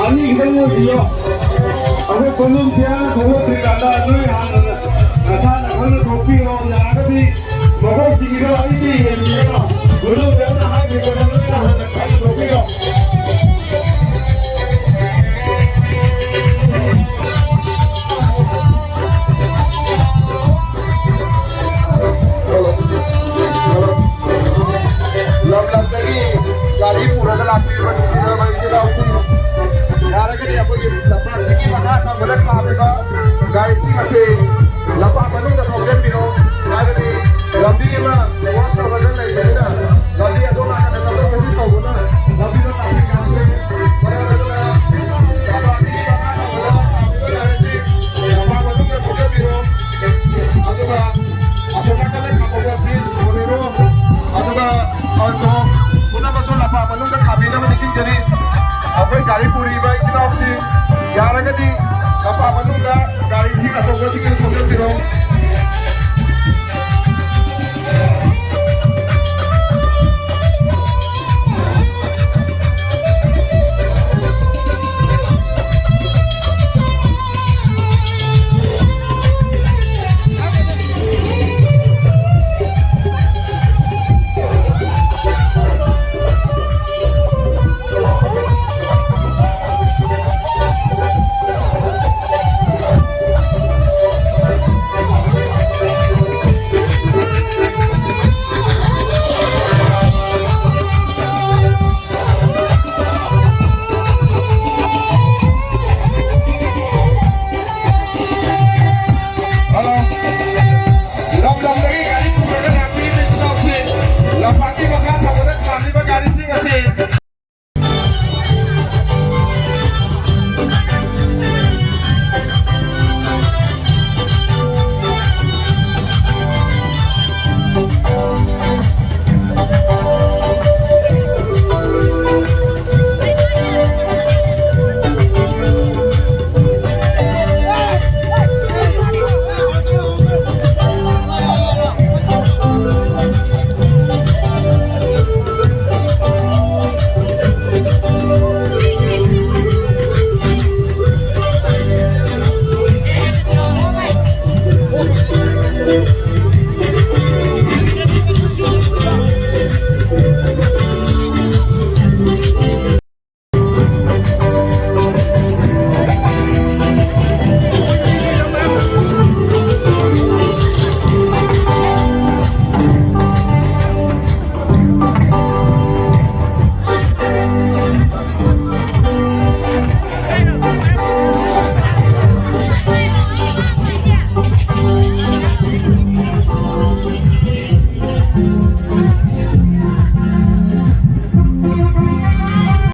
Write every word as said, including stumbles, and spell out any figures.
ꯑꯅꯤ ꯈꯤꯇꯪ ꯑꯣꯏꯕꯤꯌꯣ꯫ ꯑꯩꯈꯣꯏ ꯀꯣꯅꯨꯡꯁꯦ ꯍꯥꯟꯅ ꯊꯣꯛꯂꯛꯇ꯭ꯔꯤꯀꯥꯟꯗ ꯅꯣꯏ ꯍꯥꯟꯅ ꯅꯁꯥꯅ ꯈꯪꯅ ꯊꯣꯛꯄꯤꯔꯣ꯫ ꯌꯥꯔꯒꯗꯤ ꯃꯈꯣꯏꯁꯤꯡꯒꯤꯗꯣ ꯑꯩꯗꯤ ꯌꯦꯡꯕꯤꯔꯣ꯫ ꯀꯣꯅꯨꯡꯁꯦ ꯍꯥꯟꯅ ꯍꯥꯏꯗ꯭ꯔꯤꯀꯥꯟꯗ ꯅꯣꯏꯅ ꯍꯥꯟꯅ ꯈꯪꯅ ꯊꯣꯛꯄꯤꯔꯣ꯫ ꯂꯝ ꯂꯝꯗꯒꯤ ꯒꯥꯔꯤ ꯄꯨꯔꯒ ꯂꯥꯛꯄꯤꯔꯤꯕ ꯅꯨꯡꯁꯤꯔꯕ ꯏꯆꯤꯜ ꯏꯅꯥꯎꯁꯤꯡ, ꯌꯥꯔꯒꯗꯤ ꯑꯩꯈꯣꯏꯒꯤ ꯂꯝꯄꯥꯛꯁꯤꯒꯤ ꯃꯈꯥ ꯊꯪꯕꯗ ꯈꯥꯝꯃꯤꯕ ꯒꯥꯔꯤꯁꯤꯡ ꯑꯁꯤ ꯂꯝꯄꯥꯛ ꯃꯅꯨꯡꯗ ꯊꯧꯖꯤꯟꯕꯤꯔꯣ꯫ ꯍꯥꯏꯕꯗꯤ ꯂꯝꯕꯤ ꯑꯃ ꯕ꯭ꯂꯣꯛ ꯇꯧꯔꯒ ꯂꯩꯕꯅꯤꯅ ꯂꯝꯕꯤ ꯑꯗꯣꯝ ꯅꯥꯀꯟꯗ ꯆꯠꯊꯣꯛ ꯆꯠꯁꯤꯟ ꯇꯧꯕꯅ ꯂꯝꯕꯤꯗ ꯇ꯭ꯔꯥꯐꯤꯛ ꯌꯥꯝ ꯊꯣꯛꯑꯦ꯫ ꯃꯔꯝ ꯑꯗꯨꯅ ꯂꯝꯄꯥꯛꯁꯤꯒꯤ ꯃꯈꯥ ꯊꯪꯕꯗ ꯈꯥꯝꯃꯤꯕ ꯒꯥꯔꯤꯁꯤꯡ ꯂꯝꯄꯥꯛ ꯃꯅꯨꯡꯗ ꯊꯧꯖꯤꯟꯕꯤꯔꯣ꯫ ꯑꯗꯨꯒ ꯑꯁꯣꯝ ꯅꯥꯀꯟꯗ ꯈꯥꯝꯍꯧꯕ ꯁꯤ ꯕꯣꯂꯦꯔꯣ, ꯑꯗꯨꯒ ꯑꯜꯇꯣ ꯄꯨꯝꯅꯃꯛꯁꯨ ꯂꯝꯄꯥꯛ ꯃꯅꯨꯡꯗ ꯈꯥꯝꯕꯤꯅꯕ ꯅꯤꯡꯁꯤꯡꯖꯔꯤ꯫ ꯑꯩꯈꯣꯏ ꯒꯥꯔꯤ ꯄꯨꯔꯤꯕ ꯏꯆꯤꯜ ꯏꯅꯥꯎꯁꯤꯡ ꯌꯥꯔꯒꯗꯤ ꯂꯝꯄꯥꯛ ꯃꯅꯨꯡꯗ ꯒꯥꯔꯤꯁꯤꯡ ꯑꯆꯧꯕꯁꯤꯡ ꯊꯧꯖꯤꯟꯕꯤꯔꯣ꯫